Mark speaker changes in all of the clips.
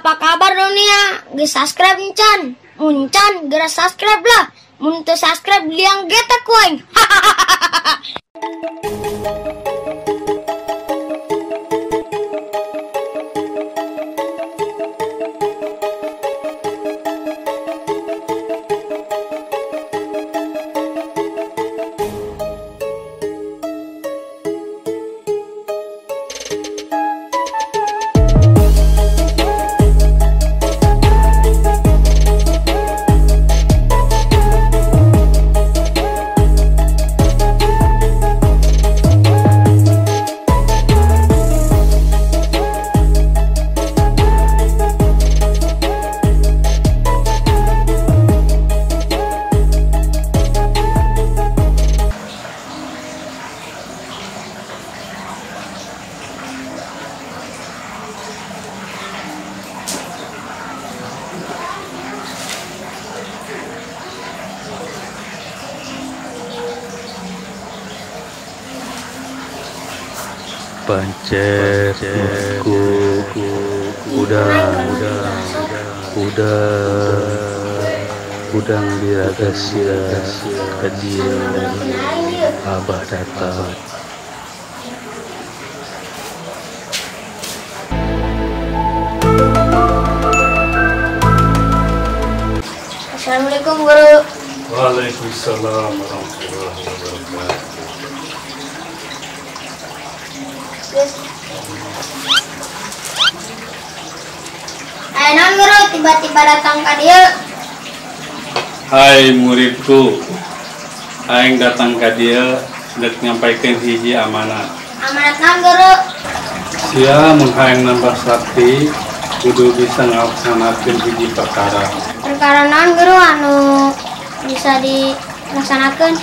Speaker 1: Apa kabar dunia? Geus subscribe encan? Muncan, geura subscribe lah. Mun teu subscribe liang getek ku aing.
Speaker 2: Pancet ku udang diragasia kecil abah datang.
Speaker 1: Assalamualaikum guru.
Speaker 2: Waalaikumsalam warahmatullahi wabarakatuh.
Speaker 1: Ayo non guru, tiba-tiba datang ka dieu.
Speaker 2: Hai muridku, aing datang ka dieu dek nyampaikeun hiji amanat.
Speaker 1: Amanat naon guru?
Speaker 2: Sia mun hayang nambah sakti, kudu bisa ngalaksanakeun hiji perkara.
Speaker 1: Perkara naon guru anu bisa dilaksanakeun?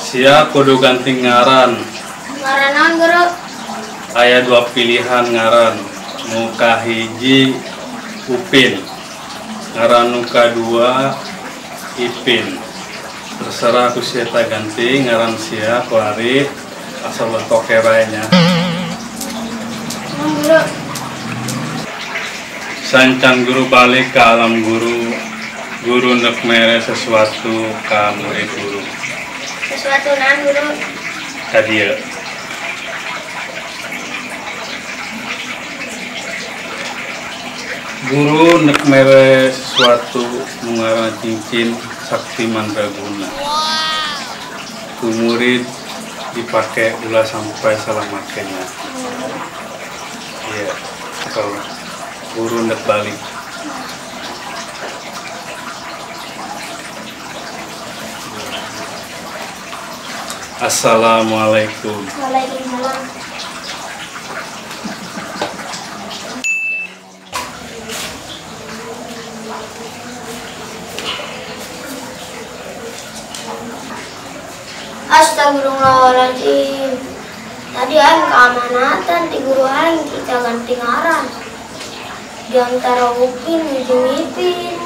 Speaker 2: Sia kudu ganti ngaran.
Speaker 1: Ngaran naon guru?
Speaker 2: Aya dua pilihan ngaran, nu kahiji Upin, ngaran nu kadua Ipin. Terserah ku sia ta ganti ngaran sia kuari asal toke bae nya.
Speaker 1: Guru.
Speaker 2: Sancang guru balik ke alam guru, guru nek mere sesuatu ka murid guru.
Speaker 1: Sesuatu naon guru?
Speaker 2: Ka dieu. Guru nek mere sesuatu nu ngaran cincin sakti mandraguna. Ku murid dipake ulah sampai salah makenya. Iya, kalau guru nek balik. Assalamualaikum.
Speaker 1: Waalaikumsalam. Astagfirullahaladzim. Tadi aing keamanatan di guru aing kita ganti ngaran. Di antara Upin jeung Ipin.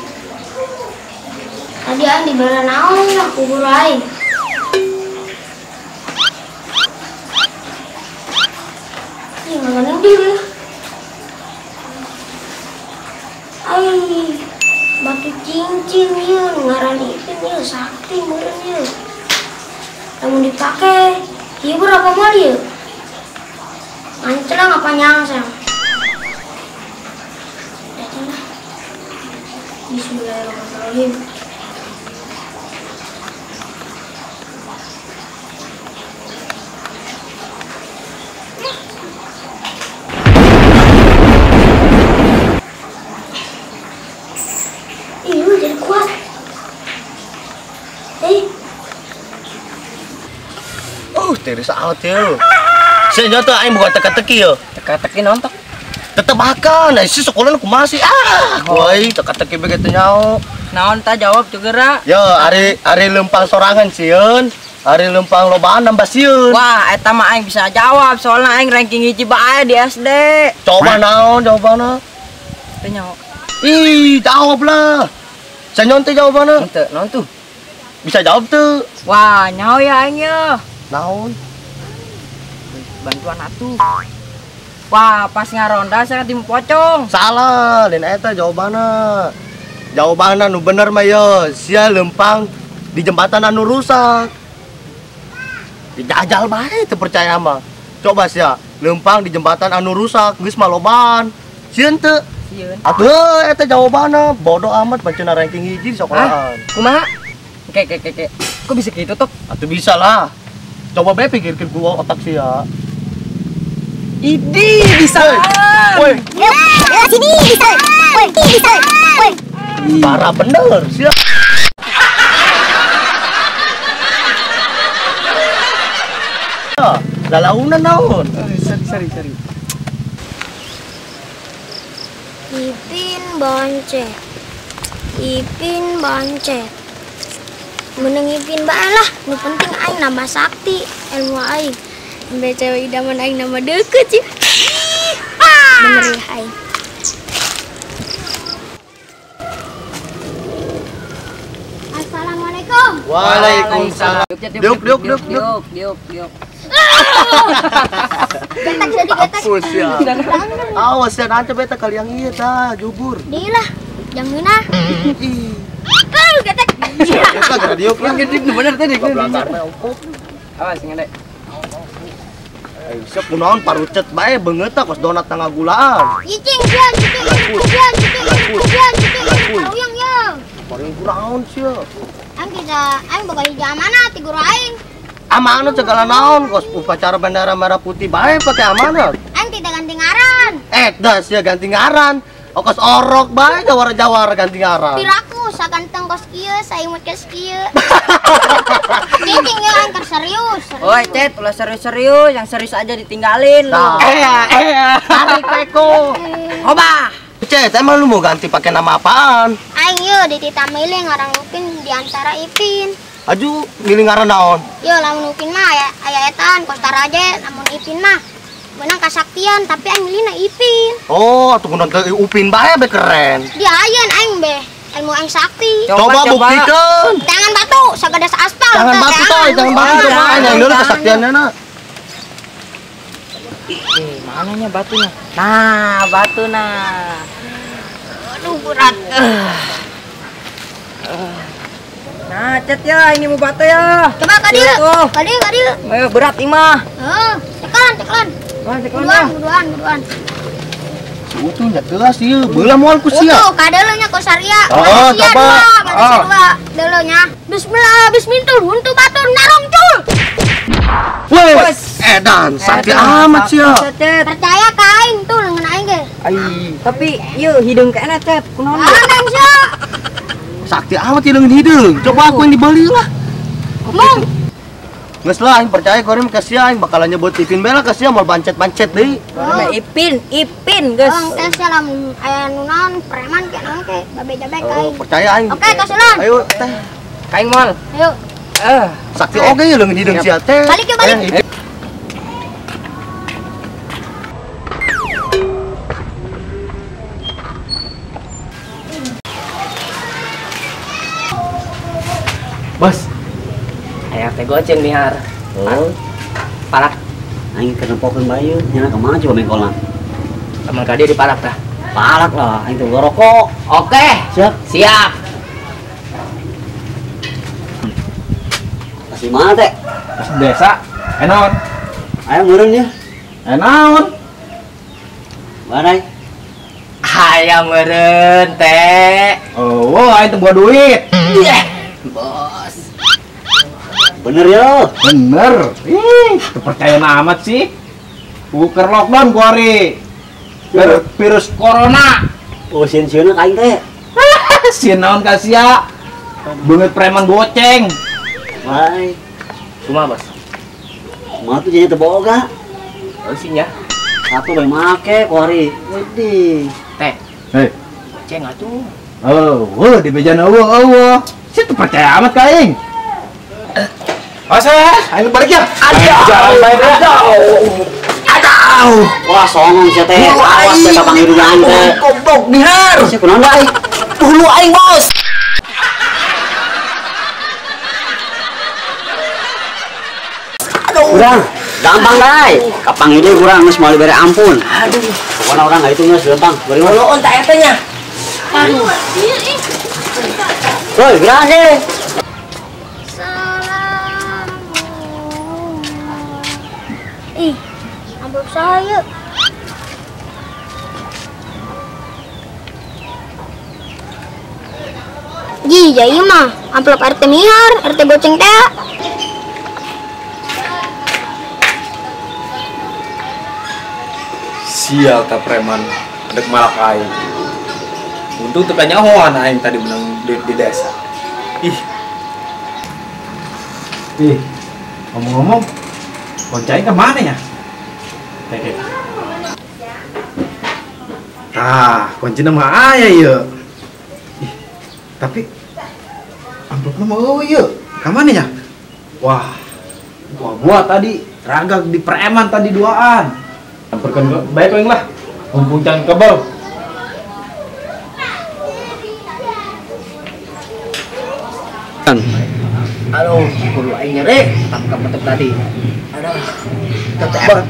Speaker 1: Tadi aing dibere naon lah ku guru aing. Ih, mana dia? Ai, batu cincin ieu ngaran Ipin ieu sakti meureun ieu. Namun dipakai, ieu berapa mal ieu? Ancelang apa nyangsang? Datanglah. Bismillahirrahmanirrahim. Ih, jadi kuat.
Speaker 3: Tiris out yo. Senjata aing buka teka-teki yo.
Speaker 4: Teka-teki nonton.
Speaker 3: Tetep akan, nah si sekolah aku masih ah, woi teka-teki begitu nyao.
Speaker 4: Naon ta jawab juga.
Speaker 3: Yo, ari lempang sorangan sieun, ari lempang lobaan nambah sieun.
Speaker 4: Wah, eta mah aing bisa jawab soalnya aing ranking 1 bae di SD.
Speaker 3: Coba naon jawabanna?
Speaker 4: Teu nyaho.
Speaker 3: Ih, jawab lah. Senyon teh jawabanna?
Speaker 4: Henteu, naon tuh?
Speaker 3: Bisa jawab tuh.
Speaker 4: Wah, nyaho ya aing ye.
Speaker 3: Naon?
Speaker 4: Bantuan atuh. Wah, pas ngaronda saya ketemu pocong.
Speaker 3: Salah, lain eta jawabanna. Jawabanna nu bener mah ye, sia lempang di jembatan anu rusak. Dijajal bae teu percaya mah. Coba sia lempang di jembatan anu rusak geus maloban. Sieun teu? Sieun. Atuh eta jawabanna bodoh amat pancena ranking 1 di sekolahan.
Speaker 4: Kumaha? Oke, oke. Kok bisa gitu tok?
Speaker 3: Atuh bisa lah. Coba bae pikirkeun gua otak sia.
Speaker 4: Idi bisa.
Speaker 3: Woi.
Speaker 1: Ya, sini bisa. Woi, bisa. Woi.
Speaker 3: Parah bener sia. Lalaunan naon?
Speaker 4: Sari.
Speaker 1: Ipin boncet. Ipin boncet. Meneng Ipin bae lah, nu penting aing nambah sakti ilmu aing. Sampai cewek idaman aing nambah deket sih. Bener ya aing. Assalamualaikum.
Speaker 3: Waalaikumsalam. Diuk.
Speaker 4: Diuk.
Speaker 1: Getak jadi getak.
Speaker 3: Ampus ya. Awas ya nanti beta kali yang iya ta jubur.
Speaker 1: Dilah, jangan geunah. Kau getak.
Speaker 3: Eta gara diuk lah.
Speaker 4: Bener tadi.
Speaker 3: Awas
Speaker 4: ngene.
Speaker 3: Sok kunaon parucet bae beungeut kos donat tangga gulaan.
Speaker 1: Cicing sia, cicing. Paruyang ya.
Speaker 3: Paruyang kunaon sia.
Speaker 1: Aing bisa aing boga hiji amanat ti guru aing.
Speaker 3: Amanat segala naon kos upacara bendera merah putih bae pakai amanat.
Speaker 1: Aing tidak ganti ngaran.
Speaker 3: Dah sia ganti ngaran. Kos orok bae jawara-jawara ganti ngaran.
Speaker 1: Piraku saganteng kos kieu, saimut kos kieu. Cicing ya aing keur serius.
Speaker 4: Oi, Cet, ulah serius-serius, yang serius aja ditinggalin lu.
Speaker 3: Tarik peko.
Speaker 4: Hoba.
Speaker 3: Cet, emang lu mau ganti pakai nama apaan?
Speaker 1: Aing ye dititah milih ngaran Upin di antara Ipin.
Speaker 3: Aju milih ngaran naon?
Speaker 1: Yo lamun Upin mah aya etan kos taraje, lamun Ipin mah menang kasaktian, tapi aing milihna Ipin.
Speaker 3: Oh, atuh kunaon teu Upin bae be keren.
Speaker 1: Dia ayeun aing be ilmu aing sakti.
Speaker 3: Coba buktikan.
Speaker 1: Tangan batu sagadas aspal.
Speaker 3: Tangan batu toy, tangan batu coba aing yang dulu kesaktiannya na.
Speaker 4: Mananya batunya? Nah, batu nah. Aduh berat. Nah, Cet ya, ini mau batu ya.
Speaker 1: Coba ka dieu. Ka dieu.
Speaker 4: Ayo berat ini mah.
Speaker 1: Heeh, cekelan. Buruan.
Speaker 3: Si Utuh nya gelas ieu, beula moal ku sia.
Speaker 1: Utuh kadeuleu nya ku saria.
Speaker 3: Oh, coba.
Speaker 1: Manusia dua deuleu nya. Bismillah, bismintul, huntu batur narong cul.
Speaker 3: Wes, edan sakti amat sia.
Speaker 1: Percaya ka aing tuh leungeun aing ge.
Speaker 4: Ai, tapi ieu hideung kena Cet, kunaon?
Speaker 1: Aneh sia.
Speaker 3: Sakti amat ieu leungeun hideung. Coba aku yang dibeli lah.
Speaker 1: Mung.
Speaker 3: Geus lah aing percaya korim ka sia aing bakalan nyebut Ipin bela ka sia moal bancet-bancet deui.
Speaker 4: Ipin geus.
Speaker 1: Bang teh sia lamun aya nu naon preman ke naon ke babe-jabe ka aing.
Speaker 3: Percaya aing.
Speaker 1: Oke, kasulan.
Speaker 3: Ayo teh.
Speaker 4: Ka aing moal.
Speaker 1: Ayo.
Speaker 3: Sakti oge ye leungeun hideung sia teh.
Speaker 1: Balik ya balik.
Speaker 5: Bos, ayah teh goceng mihar.
Speaker 6: Oh,
Speaker 5: palak.
Speaker 6: Aing keur nempokeun bae nya ka mana coba mengkolna?
Speaker 5: Aman ka dieu dipalak tah.
Speaker 6: Palak lah, aing teh rokok.
Speaker 5: Oke,
Speaker 6: siap.
Speaker 5: Siap.
Speaker 6: Kasih mana teh?
Speaker 2: Kasih desa. Enaon?
Speaker 6: Ayo meureun ya.
Speaker 2: Enaon?
Speaker 6: Mana?
Speaker 5: Hayang meureun teh.
Speaker 2: Oh, aing teh bawa duit.
Speaker 5: Iya. Bos.
Speaker 6: Bener yo.
Speaker 2: Bener. Ih, kepercayaan amat sih. Buker lockdown kuari. Virus corona.
Speaker 6: Oh, sieun-sieunna ka aing teh.
Speaker 2: Sieun naon ka sia? Beungeut preman goceng.
Speaker 6: Wai.
Speaker 5: Kumaha, Bos?
Speaker 6: Kumaha tuh jadi teu boga.
Speaker 5: Oh, sih nya.
Speaker 6: Satu bae make kuari. Widih.
Speaker 5: Teh.
Speaker 2: Hei.
Speaker 5: Goceng atuh.
Speaker 2: Oh, weuh di bejana eueuh eueuh. Si teu percaya amat ka aing. Masa, aing balik ya. Aduh, aduh. Aduh.
Speaker 6: Wah, songong sia teh. Awas teh babang hirugan teh.
Speaker 5: Goblok dihar.
Speaker 6: Sia kunaon bae?
Speaker 5: Dulu aing, Bos. Aduh.
Speaker 6: Urang. Gampang dai. Kapang ini kurang geus moal dibere ampun. Aduh. Pokona urang itu geus gampang. Beri
Speaker 5: Loloon tak RT nya. Aduh.
Speaker 6: Woi, berani.
Speaker 1: Ih, amplop saya. Ji, jadi mah amplop RT Mihar, RT Goceng teh.
Speaker 7: Sial tak preman, dek malak aing. Untung teu kanyahoan aing tadi menang duit di desa. Ih. Ih, ngomong-ngomong, kunci aing kemana ya? Teh. Ah, kuncina mah aya ieu. Ih, tapi amplopna mah eueuh ieu. Ka mana nya? Wah, gua tadi ragag di preman tadi duaan. Amperkeun baik aing lah. Mumpung can kebal.
Speaker 5: Halo, kudu aing nyeri, tangkap betul tadi. Aduh.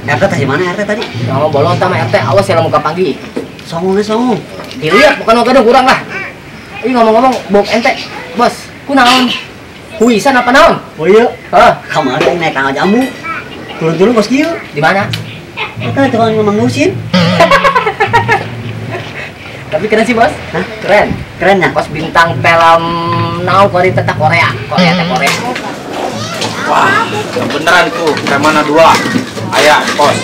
Speaker 6: RT tadi mana RT tadi?
Speaker 5: Ngomong bolong sama RT, awas ya lamun kapanggih.
Speaker 6: Songong ge songong.
Speaker 5: Dilihat bukan gaduh kurang lah. Ini ngomong-ngomong bok ente, bos, kunaon? Huisan apa naon?
Speaker 6: Oh iya.
Speaker 5: Hah?
Speaker 6: Kamari aing naik tangga jambu. Turun-turun kos kieu.
Speaker 5: Di mana?
Speaker 6: Eta tukang ngomong ngusin.
Speaker 5: Tapi keren sih, bos.
Speaker 6: Hah?
Speaker 5: Keren.
Speaker 6: Keren ya?
Speaker 5: Kos bintang film now Korea tetap Korea. Korea teh Korea.
Speaker 7: Wah, yang beneran itu premana dua. Aya, kos.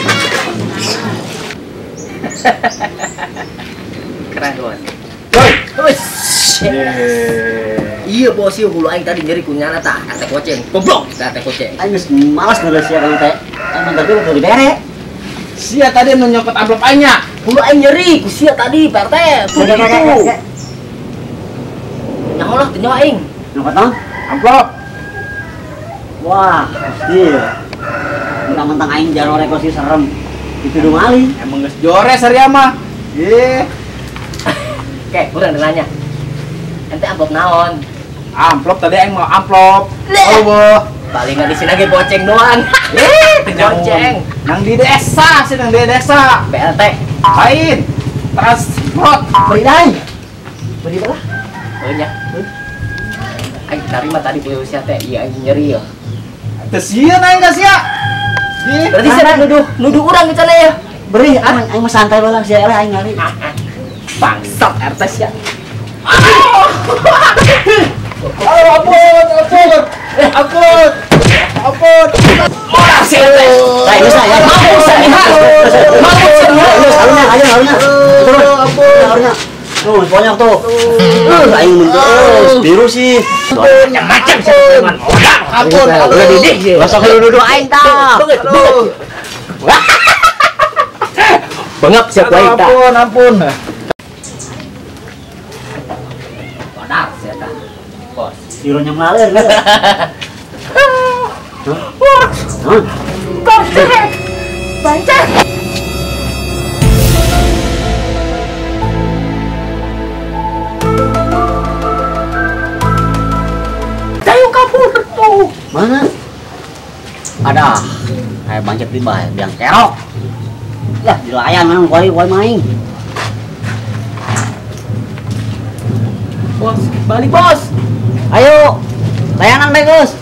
Speaker 5: Keren, bos.
Speaker 7: Woi.
Speaker 5: Wes. Iya bos, ieu hulu aing tadi nyeri kunyana tah, RT Koceng. Goblok, RT Koceng.
Speaker 6: Aing geus malas ngeres sia kamu teh. Aing mah tadi udah dibere.
Speaker 7: Sia tadi nu nyopet amplop aing nya.
Speaker 5: Hulu aing nyeri ku sia tadi, Pak RT. Tuh gitu. Nyaho lah teu nyaho aing.
Speaker 6: Nyopet naon?
Speaker 7: Amplop.
Speaker 6: Wah, iya. Mentang-mentang aing jarore kos serem. Dituduh maling.
Speaker 7: Emang geus jores saria mah. Ye.
Speaker 5: Oke, kurang nanya. Ente amplop naon?
Speaker 7: Amplop tadi aing mau amplop. Oh,
Speaker 5: paling nggak di sini lagi boceng doang. Boceng.
Speaker 7: Nang di desa, sih nang di desa.
Speaker 5: BLT.
Speaker 7: Lain. Transport.
Speaker 5: Beri lain. Beri lah. Oh nya. Aing tarima tadi ku sia teh, iya aing nyeri ya.
Speaker 7: Teu sieun aing ka sia.
Speaker 5: Berarti sia nuduh urang gitu ya.
Speaker 6: Beri aing mah santai bae lah sia eleh aing ngari.
Speaker 5: Bangsat RT sia.
Speaker 7: Ampun, ampun, ampun, ampun.
Speaker 5: Orang sih,
Speaker 6: Nah, ini saya.
Speaker 5: Mampus senihan, mampus senihan.
Speaker 6: Harunya, ayo harunya. Turun, harunya. Tuh, ponyok tuh. Aing mun biru sih.
Speaker 5: Macam sih, preman.
Speaker 7: Ampun,
Speaker 5: udah didik sih.
Speaker 6: Masa kudu nuduh aing tah.
Speaker 5: Bengap siap aing tah.
Speaker 7: Ampun, ampun.
Speaker 5: Padahal sih tah. Bos.
Speaker 6: Sironya ngalir.
Speaker 5: Wah. Bancet. Bancet. Ayo kabur tuh.
Speaker 6: Mana? Ada. Kayak bancet di bae, biang kerok. Lah, dilayan memang koi koi main.
Speaker 5: Bos, balik bos.
Speaker 6: Ayo, layanan bagus.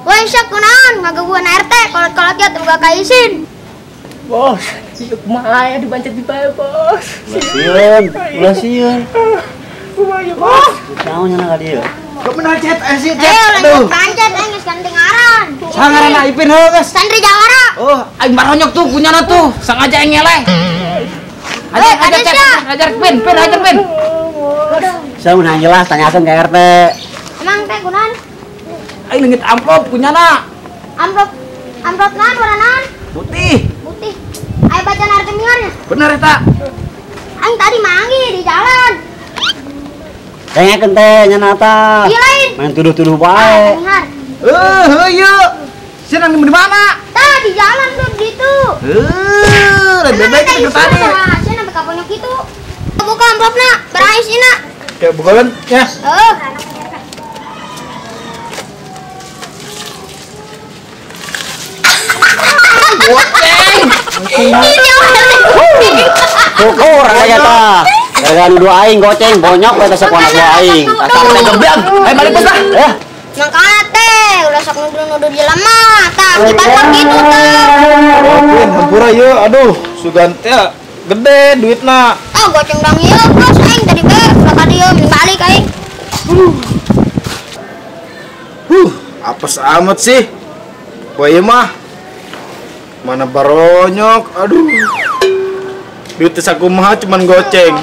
Speaker 1: Woi, syak kunaon ngagaguan RT, kolot-kolot ya teu boga kaisin.
Speaker 5: Bos, ieu kumaha aya dibancet di bae, bos.
Speaker 6: Ulah sieun, ulah sieun.
Speaker 5: Kumaha ieu, bos?
Speaker 6: Naon nya ka dieu?
Speaker 7: Kebenar cet, sih cet.
Speaker 1: Ayo, lanjut aing geus ganti ngaran.
Speaker 7: Sangaranna Ipin heuh geus.
Speaker 1: Sandri Jawara.
Speaker 7: Oh, aing baronyok tuh kunyana tuh, sengaja aing ngeleh. Hajar, hajar, cet, hajar Pin, Pin, hajar Pin.
Speaker 6: Saya mun jelas tanyakeun ka RT.
Speaker 1: Emang teh kunaon?
Speaker 7: Aing leungit amplop kunyana.
Speaker 1: Amplop, amplop naon warna naon?
Speaker 7: Putih.
Speaker 1: Putih. Ayo baca RT miarnya.
Speaker 7: Bener eta.
Speaker 1: Aing tadi manggih di jalan.
Speaker 6: Tanyakeun teh nya tah.
Speaker 1: Ieu lain.
Speaker 6: Main tuduh-tuduh bae.
Speaker 7: Heuh, ieu. Sia nang di mana?
Speaker 1: Tah di jalan tuh gitu.
Speaker 7: Heuh, lebih baik itu tadi.
Speaker 1: Sia sampai ka ponyok kitu. Buka amplopna, berais ina.
Speaker 7: Kayak bukalan ya.
Speaker 1: Heuh.
Speaker 5: Goceng.
Speaker 6: Syukur aja tah. Gara-gara nuduh aing goceng bonyok we teh sakuana dua aing.
Speaker 5: Asal teh gebyang. Ayo balik bos lah.
Speaker 6: Ya.
Speaker 1: Mangkana teh ulah sok nuduh-nuduh jelema tah akibatna kitu tah.
Speaker 7: Pin, hampura ieu, aduh, sugan teh gede duitna.
Speaker 1: Ah goceng dang ieu bos aing tadi be ulah ka dieu mending balik aing.
Speaker 7: Apes amat sih. Wah ieu mah. Mana baronyok, aduh. Duit teh sakumaha cuman goceng.